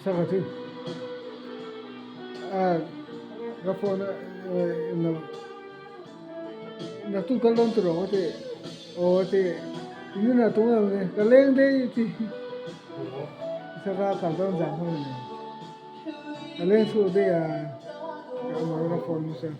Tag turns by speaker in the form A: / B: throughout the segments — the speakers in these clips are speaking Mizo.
A: Saka chu a ka phone a naktuk kal dawn tur awm a ti aw a ti inuna tunge awm ni ka leng daih a ti saka kal dawn zan ho ni ka leng chhuak daih a ka awm a ka phone nasa.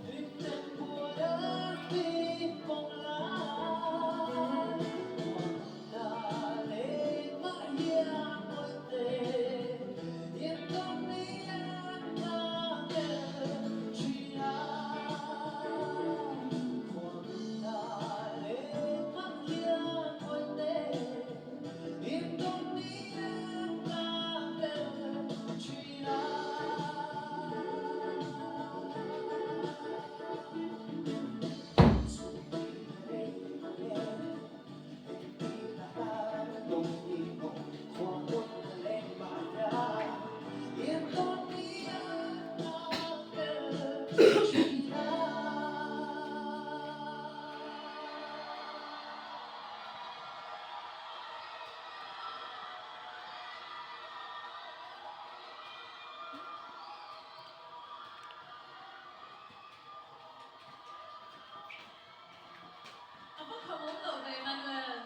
B: A va kham awm lo ve Emmanuel.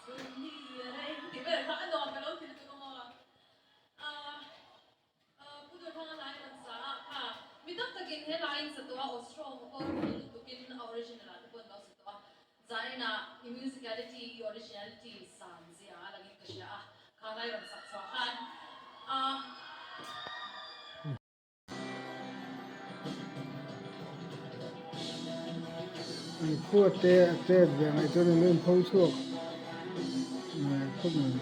B: Chhun ni rei ti vel kha a nuam ka lo ti lutuk a maw. Pu Durthanga lai rawn sa a kha mi tam takin he laiin sa tawh a aw strong a powerful lutukin a original ah te pawh an lo sa tawh a. Zainah i musicality i originality san zia a langin ka hria a kha lai rawn sak chhuah khan a.
A: An khua te a chet ve ngaih chuan an inpho chhuak ngai khawp mai.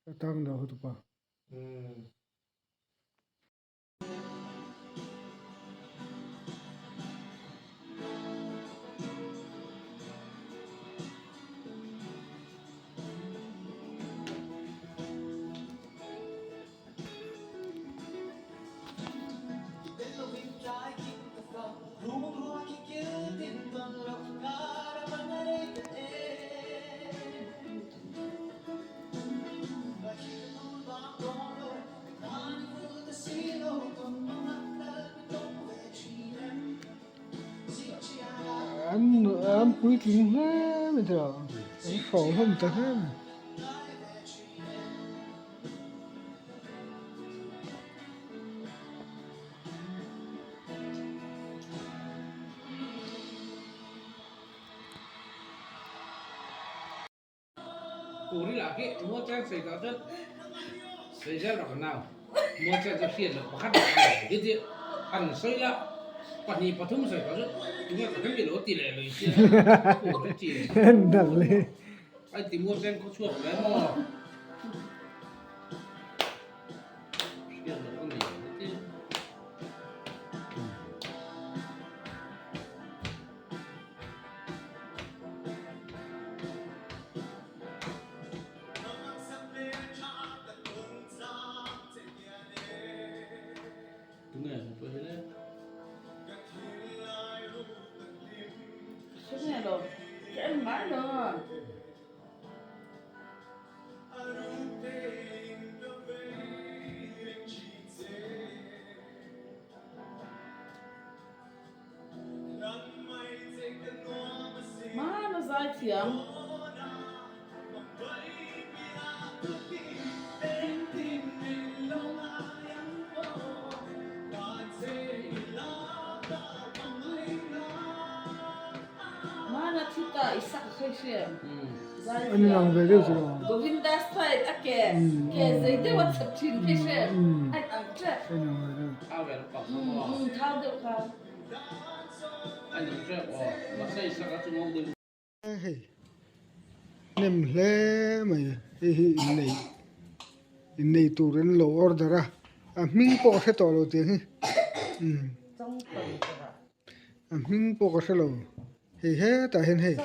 A: Atang lo hotupa. An an puitling hle mai thei a an hraw hlawm ta hle mai. An inang ve deuh chu lo. Inang ve deuh. Hei hnem hle mai hei hi innei innei tur an lo order a a hming pawh ka hre tawh lo tih hi a hming pawh ka hre lo hei hetah hian hei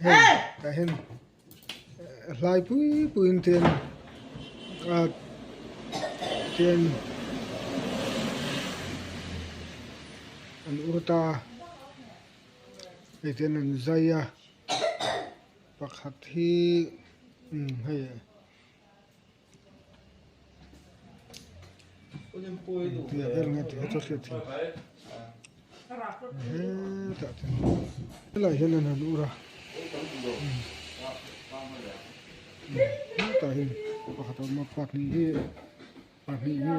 A: hei tah hian hlai pui pui in te a chuan an ur ta a. Hei hian an zai a pakhat hi umm hei engtia vel nge tih hi chu a hriat theih hetah chuan helaiah hian an han ur a hetah hian pakhat a awm a pahnih hi pahnih hi.